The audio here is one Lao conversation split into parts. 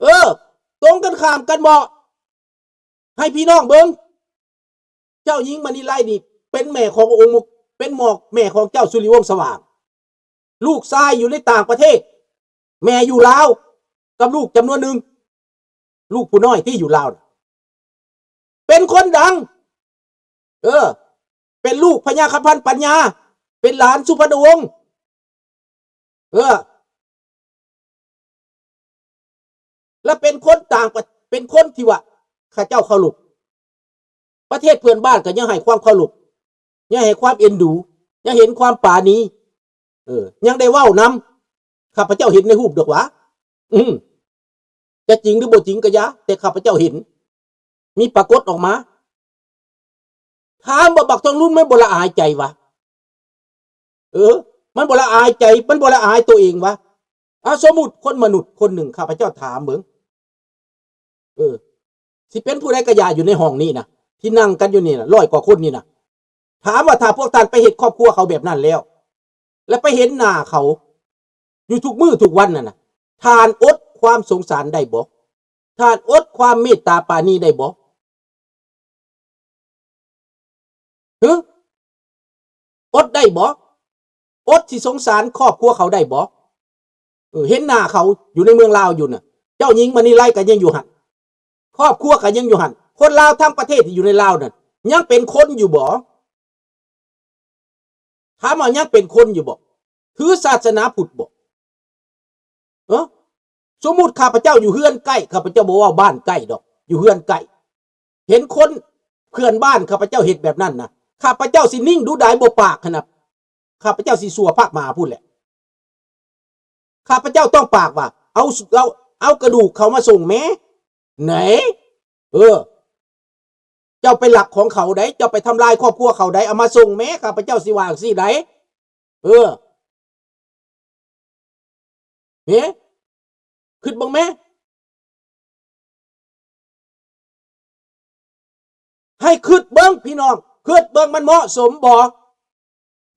ເອີ ຕົງກັນຂ້າມກັນເບາະ ໃຫ້ພີ່ນ້ອງເບິ່ງ ເຈົ້າຍິງມະນີໄລນີ້ເປັນແມ່ຂອງອົງ ເປັນໝໍກແມ່ຂອງເຈົ້າສຸລິວົງສະຫວ່າງ ລູກຊາຍຢູ່ໃນຕ່າງປະເທດ ແມ່ຢູ່ລາວ ກັບລູກຈຳນວນໜຶ່ງ ລູກຜູ້ນ້ອຍທີ່ຢູ່ລາວນະ ເປັນຄົນດັງ ເອີ ເປັນລູກພະຍາຄຳພັນປັນຍາ ເປັນຫຼານສຸພັນນະວົງ ເອີ ແລະເປັນຄົນຕ່າງປະ ເປັນຄົນທີ່ວ່າເຂົາເຈົ້າເຄົາລົບ ປະເທດເພື່ອນບ້ານກໍຍັງໃຫ້ຄວາມເຄົາລົບ ຍັງໃຫ້ຄວາມເອັນດູ ຍັງເຫັນຄວາມປານີ ເອີ ຍັງໄດ້ເວົ້ານຳ ຂ້າພະເຈົ້າເຫັນໃນຮູບດອກຫວາ ອືມ ຈະຈິງຫຼືບໍ່ຈິງກໍຢ່າ ແຕ່ຂ້າພະເຈົ້າເຫັນ ມີປາກົດອອກມາ ຖາມວ່າບັກທອງລຸນມັນບໍ່ລະອາຍໃຈຫວາ? ເອີ ມັນບໍ່ລະອາຍໃຈ ມັນບໍ່ລະອາຍໂຕເອງຫວາ? ອາ ສົມມຸດຄົນມະນຸດຄົນໜຶ່ງ ຂ້າພະເຈົ້າຖາມເບິ່ງ ເອີ ຊິເປັນຜູ້ໃດກະຢ່າ ຢູ່ໃນຫ້ອງນີ້ນະ ທີ່ນັ່ງກັນຢູ່ນີ້ນະ ຮ້ອຍກວ່າຄົນນີ້ນະ ຖາມວ່າຖ້າພວກທ່ານໄປເຮັດຄອບຄົວເຂົາແບບນັ້ນແລ້ວ ແລະໄປເຫັນໜ້າເຂົາຢູ່ທຸກມື້ທຸກວັນນັ້ນນະ ທ່ານອົດຄວາມສົງສານໄດ້ບໍ່? ທ່ານອົດຄວາມເມດຕາປານີໄດ້ບໍ່? ຮຶ? ອົດໄດ້ບໍ່? ອົດຊິສົງສານຄອບຄົວເຂົາໄດ້ບໍ່? ເອີ ເຫັນໜ້າເຂົາຢູ່ໃນເມືອງລາວຢູ່ນະ ເຈົ້າຍິງມະນີໄລກໍຍັງຢູ່ຫັ້ນ ຄອບຄົວກໍຍັງຢູ່ຫັ້ນ ຄົນລາວທັງປະເທດທີ່ຢູ່ໃນລາວນັ້ນ ຍັງເປັນຄົນຢູ່ບໍ່? ຖາມວ່າຍັງເປັນຄົນຢູ່ບໍ່? ຖືສາສະໜາພຸດບໍ່? ເອີ ສົມມຸດຂ້າພະເຈົ້າຢູ່ເຮືອນໃກ້ ຂ້າພະເຈົ້າບໍ່ເວົ້າບ້ານໃກ້ດອກ ຢູ່ເຮືອນໃກ້ ເຫັນຄົນເພື່ອນບ້ານຂ້າພະເຈົ້າເຮັດແບບນັ້ນນະ ຂ້າພະເຈົ້າຊິນິ່ງດຸດາຍບໍ່ປາກຫັ້ນນະ ຂ້າພະເຈົ້າຊິຊົ່ວພາກໝາພຸ້ນແຫຼະ ຂ້າພະເຈົ້າຕ້ອງປາກວ່າ ເອົາ ເອົາ ເອົາກະດູກເຂົາມາສົ່ງແມ້ ແໜ ເອີ ເຈົ້າໄປລັກຂອງເຂົາໃດ໋ ເຈົ້າໄປທຳລາຍຄອບຄົວເຂົາໃດ໋ ເອົາມາສົ່ງແມ້ ຂ້າພະເຈົ້າຊິວ່າຈັ່ງຊີ້ໃດ໋ ເອີ ເອີ ຄິດເບິ່ງແມ້ ໃຫ້ຄິດເບິ່ງພີ່ນ້ອງ ຄິດເບິ່ງມັນເໝາະສົມບໍ່?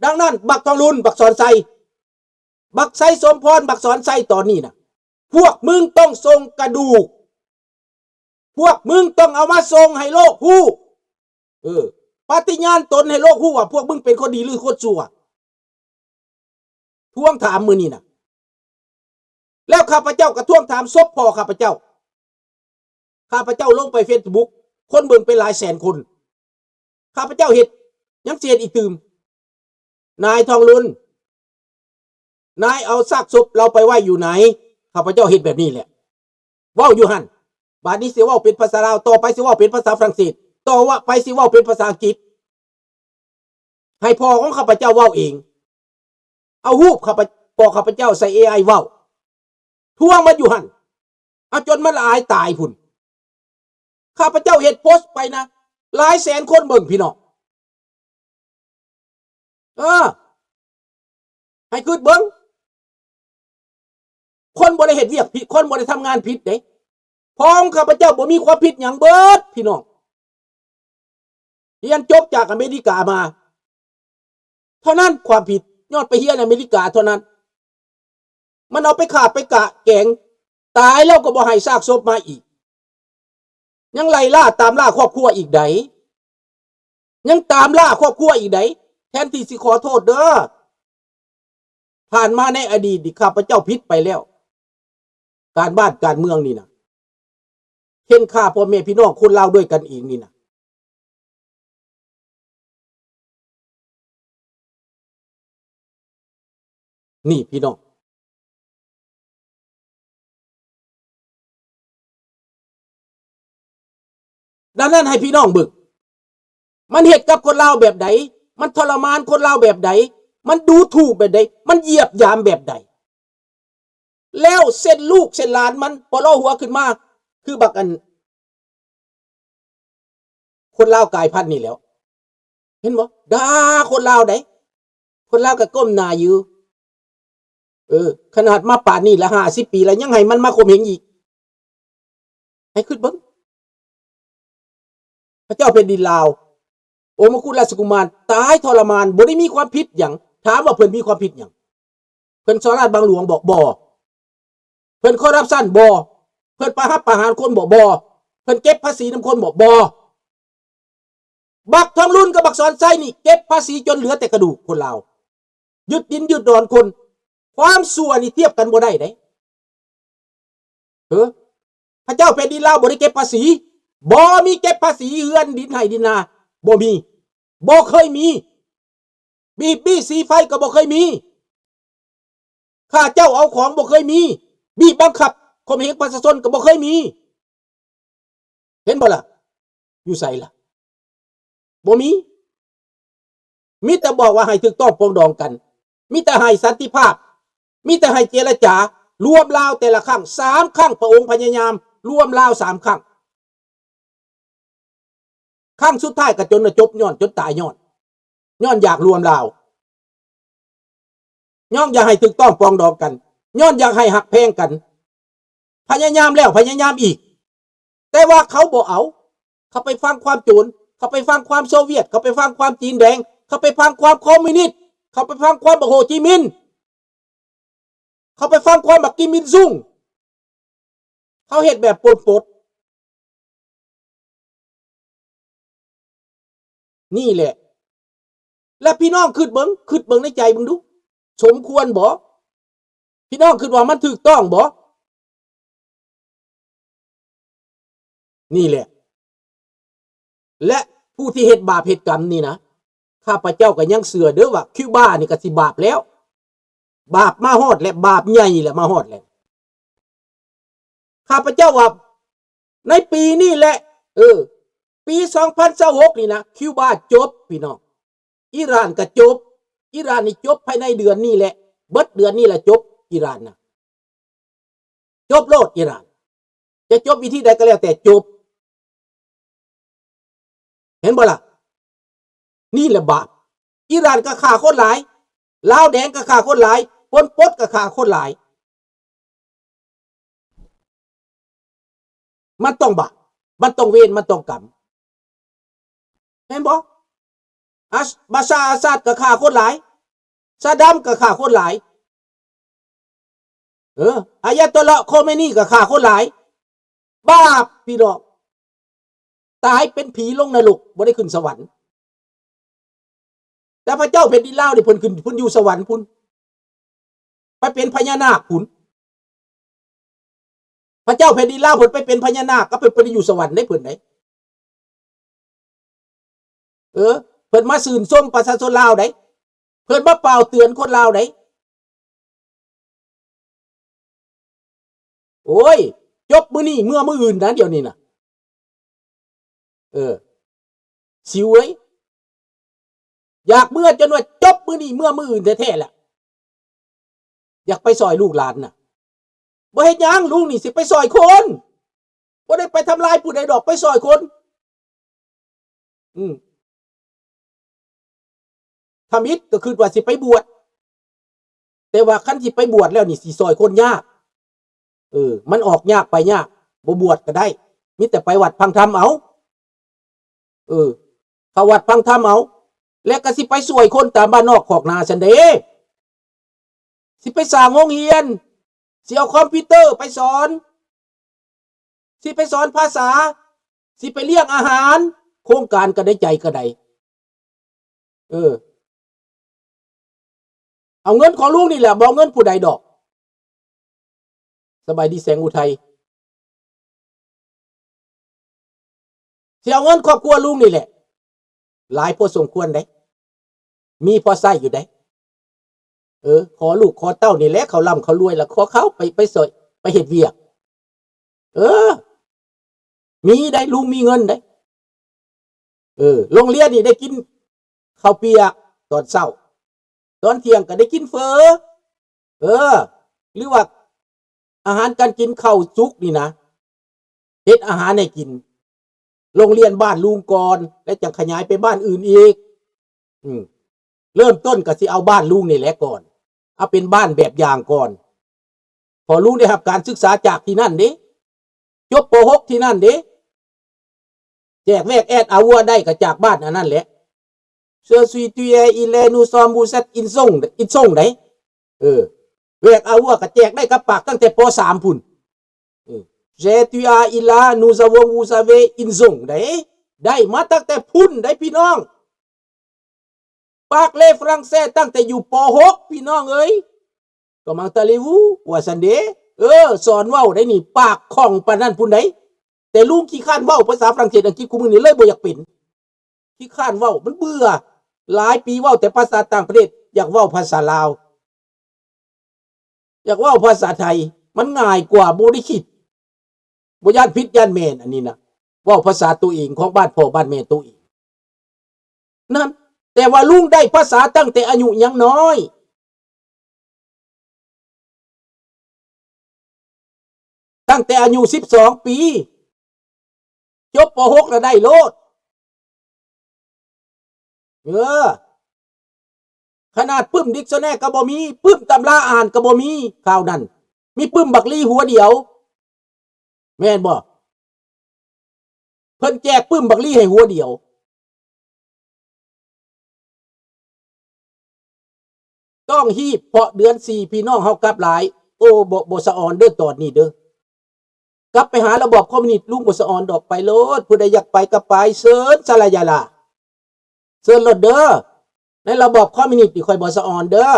ດັ່ງນັ້ນ ບັກທອງລຸນ ບັກສອນໄຊ ບັກໄຊສົມພອນ ບັກສອນໄຊ ຕອນນີ້ນະ ພວກມຶງຕ້ອງສົ່ງກະດູກ ພວກມຶງຕ້ອງເອົາມາສົ່ງໃຫ້ໂລກຮູ້ ເອີ ປະຕິຍານຕົນໃຫ້ໂລກຮູ້ວ່າພວກມຶງເປັນຄົນດີຫຼືຄົນຊົ່ວ ທວງຖາມມື້ນີ້ນະ ແລ້ວຂ້າພະເຈົ້າກໍທວງຖາມສົບພໍ່ຂ້າພະເຈົ້າ ຂ້າພະເຈົ້າລົງໄປເຟສບຸກ ຄົນເບິ່ງເປັນຫຼາຍແສນຄົນ ຂ້າພະເຈົ້າເຮັດ ຍັງຊິເຮັດອີກຕື່ມ ນາຍທອງລຸນ ນາຍເອົາຊາກສົບລາວໄປໄວ້ຢູ່ໃນ? ຂ້າພະເຈົ້າເຮັດແບບນີ້ແຫຼະ ເວົ້າຢູ່ຫັ້ນ ບາດນີ້ຊິເວົ້າເປັນພາສາລາວ ຕໍ່ໄປຊິເວົ້າເປັນພາສາຝຣັ່ງເສດ ຕໍ່ໄປຊິເວົ້າເປັນພາສາອັງກິດ ໃຫ້ພໍ່ຂອງຂ້າພະເຈົ້າເວົ້າເອງ ເອົາຮູບຂ້າພະ ພໍ່ຂ້າພະເຈົ້າໃສ່ເອໄອເວົ້າ ທວງມັນຢູ່ຫັ້ນ ເອົາຈົນມັນລະອາຍຕາຍພຸ້ນ ຂ້າພະເຈົ້າເຮັດໂພສໄປນະ ຫຼາຍແສນຄົນເບິ່ງພີ່ນ້ອງ ເອີ ໃຫ້ຄິດເບິ່ງ ຄົນບໍ່ໄດ້ເຮັດວຽກຜິດ ຄົນບໍ່ໄດ້ທຳງານຜິດເດ້ ພໍ່ຂອງຂ້າພະເຈົ້າບໍ່ມີຄວາມຜິດຫຍັງເບີດພີ່ນ້ອງ ຮຽນຈົບຈາກອາເມລິກາມາ ເທົ່ານັ້ນຄວາມຜິດ ຍ້ອນໄປຮຽນອາເມລິກາເທົ່ານັ້ນ ມັນເອົາໄປຂ້າໄປກະແກງ ຕາຍແລ້ວກໍບໍ່ໃຫ້ຊາກສົບມາອີກ ຍັງໄລ່ລ່າຕາມລ່າຄອບຄົວອີກໃດ ຍັງຕາມລ່າຄອບຄົວອີກໃດ ແທນທີ່ຊິຂໍໂທດເດີ ຜ່ານມາໃນອະດີດນີ້ ຂ້າພະເຈົ້າຜິດໄປແລ້ວ ການບ້ານການເມືອງນີ້ນະ ເຫັນຂ້າພໍ່ແມ່ພີ່ນ້ອງຄົນລາວດ້ວຍກັນເອງນີ້ນະ ນີ້ພີ່ນ້ອງ ດັ່ງນັ້ນໃຫ້ພີ່ນ້ອງເບິ່ງ ມັນເຮັດກັບຄົນລາວແບບໃດ ມັນທໍລະມານຄົນລາວແບບໃດ ມັນດູຖູກແບບໃດ ມັນຢຽບຢາມແບບໃດ ແລ້ວເຊັ່ນລູກເຊັ່ນຫຼານມັນພໍເລາະຫົວຂຶ້ນມາ ຄືບັກອັນ ຄົນລາວກາຍພັນນີ້ແຫຼ້ວ ເຫັນບໍ່ ດ່າຄົນລາວໃດ໋ ຄົນລາວກໍກົ້ມໜ້າຢູ່ ເອີ ຂະໜາດມາປານນີ້ລະ ຫ້າສິບປີລະ ຍັງໃຫ້ມັນມາຂົ່ມເຫັງອີກ ໃຫ້ຄິດເບິ່ງ ພະເຈົ້າແຜ່ນດິນລາວ ໂອມະກຸດລາຊະກຸມານ ຕາຍທໍລະມານ ບໍ່ໄດ້ມີຄວາມຜິດຫຍັງ ຖາມວ່າເພິ່ນມີຄວາມຜິດຫຍັງ? ເພິ່ນສໍ້ລາດບັງຫຼວງບໍ? ບໍ່. ເພິ່ນຄໍຣັບຊັນ? ບໍ່. ພິ່ນປະຫັບປະຫານຄົນບໍ່? ບໍ່. ເພິ່ນເກັບພາສີນຳຄົນບໍ່? ບໍ່. ບັກທອງລຸນກັບບັກສອນໄຊນີ້ເກັບພາສີຈົນເຫຼືອແຕ່ກະດູກຄົນລາວ ຍຶດດິນຍຶດດອນຄົນ. ຄວາມຊົ່ວນີ້ທຽບກັນບໍ່ໄດ້ເດ້. ເອີ ພະເຈົ້າແຜ່ນດິນລາວບໍ່ໄດ້ເກັບພາສີ, ບໍ່ມີເກັບພາສີເຮືອນດິນໄຮ່ດິນນາ ບໍ່ມີ, ບໍ່ເຄີຍມີ. ບີບບີສີໄຟກໍບໍ່ເຄີຍມີ, ຂ້າເຈົ້າເອົາຂອງບໍ່ເຄີຍມີ, ບີບບັງຄັບຂົ່ມເຫງປະຊາຊົນກໍບໍ່ເຄີຍມີ. ເຫັນບໍ່ລະ? ຢູ່ໃສລະ? ບໍ່ມີ. ມີແຕ່ບອກວ່າໃຫ້ຖືກຕ້ອງປອງດອງກັນ, ມີແຕ່ໃຫ້ສັນຕິພາບ, ມີແຕ່ໃຫ້ເຈລະຈາ. ລວມລາວແຕ່ລະຄັ້ງສາມຄັ້ງ, ພະອົງພະຍາຍາມລວມລາວສາມຄັ້ງ. ຄັ້ງສຸດທ້າຍກໍຈົນວ່າຈົບຍ້ອນ, ຈົນຕາຍຍ້ອນ, ຍ້ອນຢາກລວມລາວ, ຍ້ອນຢາກໃຫ້ຖືກຕ້ອງປອງດອງກັນ, ຍ້ອນຢາກໃຫ້ຮັກແພງກັນ. ພະຍາຍາມແລ້ວພະຍາຍາມອີກ, ແຕ່ວ່າເຂົາບໍ່ເອົາ. ເຂົາໄປຟັງຄວາມໂຈນ, ເຂົາໄປຟັງຄວາມໂຊວຽດ, ເຂົາໄປຟັງຄວາມຈີນແດງ, ເຂົາໄປຟັງຄວາມຄອມມິວນິດ, ເຂົາໄປຟັງຄວາມບັກໂຮຈິມິນ, ເຂົາໄປຟັງຄວາມບັກກິມມິນຊຸງ. ເຂົາເຮັດແບບປົນປົດ. ນີ້ແຫຼະ. ແລະ ພີ່ນ້ອງຄິດເບິ່ງ, ຄິດເບິ່ງໃນໃຈເບິ່ງດູ, ສົມຄວນບໍ່? ພີ່ນ້ອງຄິດວ່າມັນຖືກຕ້ອງບໍ່? ນີ້ແຫຼະ. ແລະ ຜູ້ທີ່ເຮັດບາບເຮັດກຳນີ້ນະ, ຂ້າພະເຈົ້າກໍຍັງເຊື່ອເດີວ່າ ຄິວບານີ້ກໍຊິບາບແລ້ວ. ບາບມາຮອດແລ້ວ, ບາບໃຫຍ່ແລ້ວ, ມາຮອດແລ້ວ. ຂ້າພະເຈົ້າວ່າໃນປີນີ້ແຫຼະ, ເອີ, ປີສອງພັນຊາວຫົກນີ້ນະ, ຄິວບາຈົບ, ພີ່ນ້ອງ. ອີຣານກໍຈົບ. ອີຣານນີ້ຈົບພາຍໃນເດືອນນີ້ແຫຼະ, ເບິດເດືອນນີ້ລະຈົບ, ອີຣານນະ. ຈົບໂລດອີຣານ. ຈະຈົບວິທີໃດກໍແລ້ວແຕ່ຈົບ. ເຫັນບໍ່ລະ? ນີ້ແຫຼະບາບ. ອີຣານກໍຂ້າຄົນຫຼາຍ, ລາວແດງກໍຂ້າຄົນຫຼາຍ, ປົນປົດກໍຂ້າຄົນຫຼາຍ. ມັນຕ້ອງບາບ, ມັນຕ້ອງເວນ, ມັນຕ້ອງກຳ. ແມ່ນບໍ່? ອາ ບາຊາອາຊາດກໍຂ້າຄົນຫຼາຍ, ຊາດຳກໍຂ້າຄົນຫຼາຍ, ເອີ ອາຍາໂຕລາ ໂຄເມນີກໍຂ້າຄົນຫຼາຍ. ບາບ ພີ່ນ້ອງ, ຕາຍເປັນຜີລົງນະລົກ, ບໍ່ໄດ້ຂຶ້ນສະຫວັນ. ແຕ່ພະເຈົ້າແຜ່ນດິນລາວນີ້ ເພິ່ນຂຶ້ນ, ເພິ່ນຢູ່ສະຫວັນພຸ້ນ, ໄປເປັນພະຍານາກພຸ້ນ. ພະເຈົ້າແຜ່ນດິນລາວເພິ່ນໄປເປັນພະຍານາກ, ກໍເພິ່ນບໍ່ໄດ້ຢູ່ສະຫວັນເດ້ເພິ່ນເດ້. ເອີ ເພິ່ນມາຊື່ນຊົມປະຊາຊົນລາວເດ້, ເພິ່ນມາກ່າວເຕືອນຄົນລາວເດ້. ໂອ້ຍ, ຈົບມື້ນີ້ເມືອມື້ອື່ນນະ, ດຽວນີ້ນະ. ເອີ ຊິວເອີຍ, ຢາກເມືອຈົນວ່າຈົບມື້ນີ້ເມືອມື້ອື່ນແທ້ໆລະ. ຢາກໄປຊ່ອຍລູກຫຼານນະ. ບໍ່ເຮັດຫຍັງ, ລຸງນີ້ຊິໄປຊ່ອຍຄົນ, ບໍ່ໄດ້ໄປທຳລາຍຜູ້ໃດດອກ, ໄປຊ່ອຍຄົນ. ອືມ ທຳອິດກໍຄິດວ່າຊິໄປບວດ, ແຕ່ວ່າຄັນຊິໄປບວດແລ້ວນີ້ ຊິຊ່ອຍຄົນຍາກ. ເອີ ມັນອອກຍາກໄປຍາກ, ບໍ່ບວດກໍໄດ້, ມີແຕ່ໄປວັດຟັງທຳເອົາ. ເອີ ເຂົ້າວັດຟັງທຳເອົາ, ແລ້ວກໍຊິໄປຊ່ວຍຄົນຕາມບ້ານນອກຄອກນາຊັ້ນເດ້. ຊິໄປສ້າງໂຮງຮຽນ, ຊິເອົາຄອມພິວເຕີໄປສອນ, ຊິໄປສອນພາສາ, ຊິໄປລ້ຽງອາຫານ, ໂຄງການກໍໄດ້ໃຈກໍໄດ້. ເອີ ເອົາເງິນຂອງລຸງນີ້ແຫຼະ, ບໍ່ເອົາເງິນຜູ້ໃດດອກ. ສະບາຍດີແສງອຸໄທ. ຊິເອົາເງິນຄອບຄົວລຸງນີ້ແຫຼະ, ຫຼາຍພໍສົມຄວນເດ້, ມີພໍໃຊ້ຢູ່ເດ້. ເອີ ຂໍລູກຂໍເຕົ້ານີ້ແຫຼະ, ເຂົາລ່ຳເຂົາລວຍລະ ຂໍເຂົາໄປ, ໄປຊ່ອຍ, ໄປເຮັດວຽກ. ເອີ ມີໄດ໋, ລຸງມີເງິນໄດ໋. ເອີ ໂຮງຮຽນນີ້ໄດ້ກິນເຂົ້າປຽກຕອນເຊົ້າ, ຕອນທ່ຽງກໍໄດ້ກິນເຝີ, ເອີ ຫຼືວ່າອາຫານການກິນ, ເຂົ້າສຸກນີ້ນະ, ເຮັດອາຫານໃຫ້ກິນ. ໂຮງຮຽນບ້ານລຸງກ່ອນ ແລ້ວຈັ່ງຂະຫຍາຍໄປບ້ານອື່ນອີກ. ອືມ ເລີ່ມຕົ້ນກໍຊິເອົາບ້ານລຸງນີ້ແຫຼະກ່ອນ, ເອົາເປັນບ້ານແບບຢ່າງກ່ອນ. ເພາະລຸງໄດ້ຮັບການສຶກສາຈາກທີ່ນັ້ນເດ້, ຈົບ ປໍຫົກ ທີ່ນັ້ນເດ້. ແຈກແວກແອດອາວັວໄດ້ກໍຈາກບ້ານອັນນັ້ນແຫຼະ. ເສືອຊຸຍຕຸຍແອ ອີແລນູຊອມບູແຊັດ ອິນຊົງ ອິນຊົງໄດ໋. ເອີ ແວກອາວັວກໍແຈກໄດ້ກັບປາກຕັ້ງແຕ່ ປໍສາມ ພຸ້ນ. ເອີ J'ai tu as il a nous avons vous avez ils ont ໄດ້ ໄດ້ມາຕັ້ງແຕ່ພຸ້ນໄດ້ພີ່ນ້ອງ. ປາກເລຝຣັ່ງເສດຕັ້ງແຕ່ຢູ່ ປໍຫົກ ພີ່ນ້ອງເອີຍ. Comment allez-vous ວ່າຊັ້ນເດ. ເອີ ສອນເວົ້າໄດ້ນີ້ ປາກຄ່ອງປານນັ້ນພຸ້ນໃດ. ແຕ່ລຸງຂີ້ຄ້ານເວົ້າພາສາຝຣັ່ງເສດ ອັງກິດ ຄູ່ມື້ນີ້ເລີຍບໍ່ຢາກເປັນ. ຂີ້ຄ້ານເວົ້າ ມັນເບື່ອ. ຫຼາຍປີເວົ້າແຕ່ພາສາຕ່າງປະເທດ ຢາກເວົ້າພາສາລາວ. ຢາກເວົ້າພາສາໄທ ມັນງ່າຍກວ່າ ບໍ່ໄດ້ຄິດ ບໍ່ຢ້ານຜິດຢ້ານແມ່ນ. ອັນນີ້ນະ ເວົ້າພາສາໂຕເອງ ຂອງບ້ານພໍ່ບ້ານແມ່ໂຕເອງນັ້ນ. ແຕ່ວ່າລຸງໄດ້ພາສາຕັ້ງແຕ່ອາຍຸຍັງນ້ອຍ ຕັ້ງແຕ່ອາຍຸສິບສອງປີ ຈົບ ປໍຫົກ ລະໄດ້ໂລດ. ເອີ ຂະໜາດປຶ້ມດິກຊັນແນກໍບໍ່ມີ ປຶ້ມຕຳລາອ່ານກໍບໍ່ມີ. ຄາວນັ້ນມີປຶ້ມບັກລີຫົວດຽວ ແມ່ນບໍ່? ເພິ່ນແຈກປຶ້ມບັກລີໃຫ້ຫົວດຽວ. ຕ້ອງຮີບ ເພາະເດືອນສີ່ພີ່ນ້ອງເຮົາກັບຫຼາຍ. ໂອ້ ບໍ່ ບໍ່ສະອອນເດີຕອນນີ້ເດີ. ກັບໄປຫາລະບອບຄອມມິວນິດ ລຸງບໍ່ສະອອນດອກ. ໄປໂລດ ຜູ້ໃດຢາກໄປກໍໄປ ເຊີນສະລະຢາລາ ເຊີນໂລດເດີ. ໃນລະບອບຄອມມິວນິດນີ້ ຂ້ອຍບໍ່ສະອອນເດີ.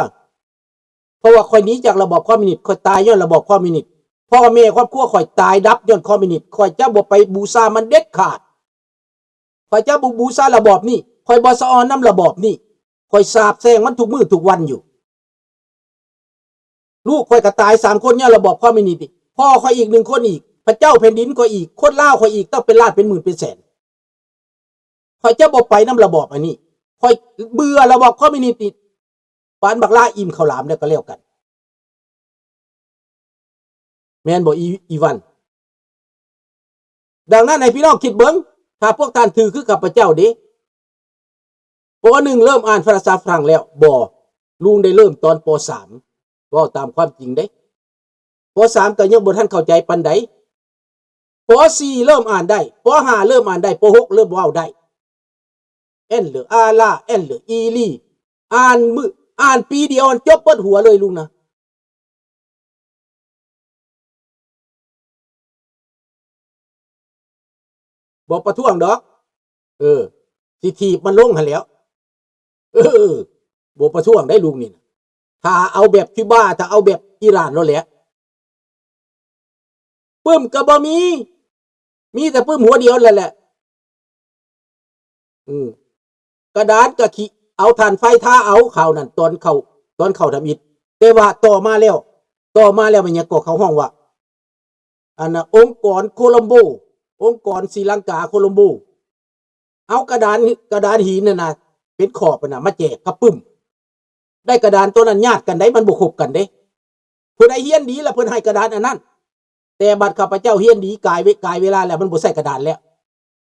ເພາະວ່າຂ້ອຍໜີຈາກລະບອບຄອມມິວນິດ ຂ້ອຍຕາຍຍ້ອນລະບອບຄອມມິວນິດ. ພໍ່ແມ່ຄອບຄົວຂ້ອຍຕາຍດັບຍ້ອນຄອມມິວນິດ. ຂ້ອຍຈະບໍ່ໄປບູຊາມັນເດັດຂາດ. ຂ້ອຍຈະບໍ່ບູຊາລະບອບນີ້. ຂ້ອຍບໍ່ສະອອນນຳລະບອບນີ້. ຂ້ອຍສາບແຊ່ງມັນທຸກມື້ທຸກວັນຢູ່. ລູກຂ້ອຍກໍຕາຍສາມຄົນຍ້ອນລະບອບຄອມມິວນິດນີ້. ພໍ່ຂ້ອຍອີກໜຶ່ງຄົນອີກ. ພະເຈົ້າແຜ່ນດິນຂ້ອຍອີກ. ຄົນລາວຂ້ອຍອີກ ຕັ້ງເປັນລ້ານເປັນໝື່ນເປັນແສນ. ຂ້ອຍຈະບໍ່ໄປນຳລະບອບອັນນີ້. ຂ້ອຍເບື່ອລະບອບຄອມມິວນິດນີ້ ປານບັກຫຼ້າອີ່ມເຂົ້າຫຼາມແລ້ວກໍແລ້ວກັນ. ແມ່ນບໍ່ ອີ ອີວັນ? ດັ່ງນັ້ນໃຫ້ພີ່ນ້ອງຄິດເບິ່ງ ຖ້າພວກທ່ານຖືກຄືຂ້າພະເຈົ້າເດ. ປໍໜຶ່ງເລີ່ມອ່ານພາສາຝຣັ່ງແລ້ວ? ບໍ່. ລຸງໄດ້ເລີ່ມຕອນ ປໍສາມ ເວົ້າຕາມຄວາມຈິງເດ້. ປໍສາມກໍຍັງບໍ່ທັນເຂົ້າໃຈປານໃດ. ປໍສີ່ເລີ່ມອ່ານໄດ້. ປໍຫ້າເລີ່ມອ່ານໄດ້. ປໍຫົກເລີ່ມເວົ້າໄດ້. ແອນເລີ ອາລາ ແອນເລີ ອີລີ ອ່ານມື້ ອ່ານປີດຽວ ຈົບເບິດຫົວເລີຍລຸງນະ. ບໍ່ປະທ້ວງດອກ. ເອີ ຊິຖີບມັນລົງຫັ້ນແຫຼ້ວ. ເອີ ບໍ່ປະທ້ວງໄດ້ລຸງນີ້ນະ. ຖ້າເອົາແບບຄິວບາ ຖ້າເອົາແບບອີຣານໂລດແຫຼະ. ປຶ້ມກໍບໍ່ມີ ມີແຕ່ປຶ້ມຫົວດຽວນັ້ນແຫຼະ. ອືມ ກະດານກະຂີ້ ເອົາຖ່ານໄຟທາເອົາ ຄາວນັ້ນຕອນເຂົ້າ ຕອນເຂົ້າທຳອິດ. ແຕ່ວ່າຕໍ່ມາແລ້ວ ຕໍ່ມາແລ້ວແມ່ນຫຍັງກໍເຂົາຮ້ອງວ່າ ອັນນ່າ ອົງກອນໂຄລັມໂບ ອົງກອນສີລັງກາໂຄລັມໂບ ເອົາກະດານ ກະດານຫີນນັ້ນນະ ເປັນຂອບຫັ້ນນະ ມາແຈກກັບປຶ້ມ. ໄດ້ກະດານໂຕນັ້ນຍາດກັນໄດ໋ ມັນບໍ່ຄົບກັນເດ້. ຜູ້ໃດຮຽນດີລະເພິ່ນໃຫ້ກະດານອັນນັ້ນ. ແຕ່ບັດຂ້າພະເຈົ້າຮຽນດີກາຍເວ ກາຍເວລາແລ້ວ ມັນບໍ່ໃຊ້ກະດານແລ້ວ.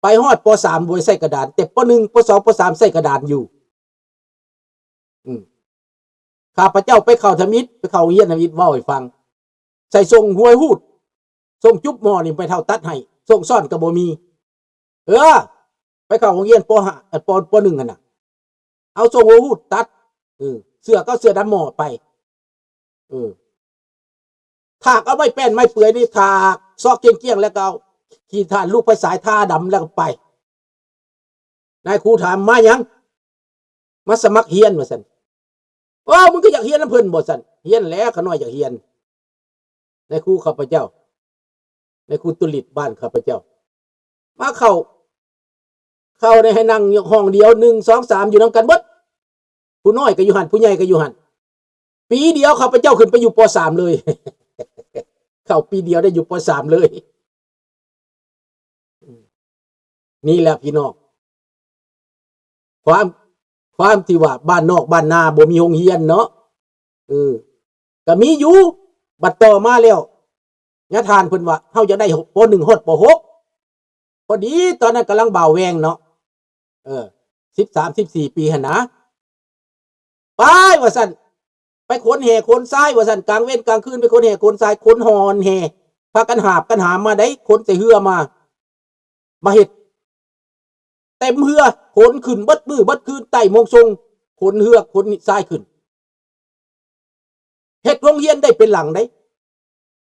ໄປຮອດ ປໍສາມ ບໍ່ໄດ້ໃຊ້ກະດານ, ແຕ່ ປໍໜຶ່ງ ປໍສອງ ປໍສາມ ໃຊ້ກະດານຢູ່. ອືມ ຂ້າພະເຈົ້າໄປເຂົ້າທຳອິດ ໄປເຂົ້າໂຮງຮຽນທຳອິດ ເວົ້າໃຫ້ຟັງ ໃສ່ສົ້ງຫົວຫູດ ສົ້ງຈຸບໝໍ້ນີ້ ແມ່ເຖົ້າຕັດໃຫ້ ສົ້ງຊ້ອນກໍບໍ່ມີ. ເອີ ໄປເຂົ້າໂຮງຮຽນ ປໍຫ້າ ປໍ ປໍໜຶ່ງຫັ້ນນະ ເອົາສົ້ງຫົວຫູດຕັດ ເອີ ເສື້ອກໍເສື້ອດຳໝໍ້ໄປ. ເອີ ຖາກເອົາໄມ້ແປ້ນໄມ້ເປືອຍນີ້ ຖາກຊອກກ້ຽງໆ ແລ້ວກໍເອົາຂີ້ຖ່ານລູກໄຟສາຍທາດຳ ແລ້ວກໍໄປ. ນາຍຄູຖາມ ມາຫຍັງ? ມາສະໝັກຮຽນ ວ່າຊັ້ນ. ໂອ້ ມຶງກໍຢາກຮຽນນຳເພິ່ນບໍ່ຊັ້ນ? ຮຽນແຫຼະ ຂ້ານ້ອຍຢາກຮຽນ. ນາຍຄູຂ້າພະເຈົ້າ ນາຍຄູຕຸລິດບ້ານຂ້າພະເຈົ້າ ມາເຂົ້າ ເຂົ້າໄດ້ໃຫ້ນັ່ງຫ້ອງດຽວ ໜຶ່ງ ສອງ ສາມ ຢູ່ນຳກັນເບິດ. ຜູ້ນ້ອຍກໍຢູ່ຫັ້ນ ຜູ້ໃຫຍ່ກໍຢູ່ຫັ້ນ. ປີດຽວຂ້າພະເຈົ້າຂຶ້ນໄປຢູ່ ປໍສາມ ເລີຍ. ເຂົ້າປີດຽວໄດ້ຢູ່ ປໍສາມ ເລີຍ. ນີ້ແຫຼະພີ່ນ້ອງ ຄວາມ ຄວາມທີ່ວ່າບ້ານນອກບ້ານນາບໍ່ມີໂຮງຮຽນເນາະ. ເອີ ກໍມີຢູ່ ບັດຕໍ່ມາແລ້ວ ຍາທ່ານເພິ່ນວ່າ ເຮົາຢາກໄດ້ ປໍໜຶ່ງ ຮອດ ປໍຫົກ. ພໍດີຕອນນັ້ນກຳລັງບ່າວແວງເນາະ ເອີ ສິບສາມ ສິບສີ່ ປີຫັ້ນນະ. ໄປ ວ່າຊັ້ນ ໄປຂົນແຮ່ຂົນຊາຍ ວ່າຊັ້ນ. ກາງເວັນກາງຄືນໄປຂົນແຮ່ຂົນຊາຍ ຂົນຮ່ອນແຮ່ ພາກັນຫາບກັນຫາມມາໄດ໋ ຂົນໃສ່ເຮືອມາ ມາເຮັດ ເຕັມເຮືອ ຂົນຂຶ້ນເບິດມື້ເບິດຄືນ ໃຕ້ໂມງຊົງ ຂົນເຮືອຂົນຊາຍຂຶ້ນ. ເຮັດໂຮງຮຽນໄດ້ເປັນຫຼັງເດ້.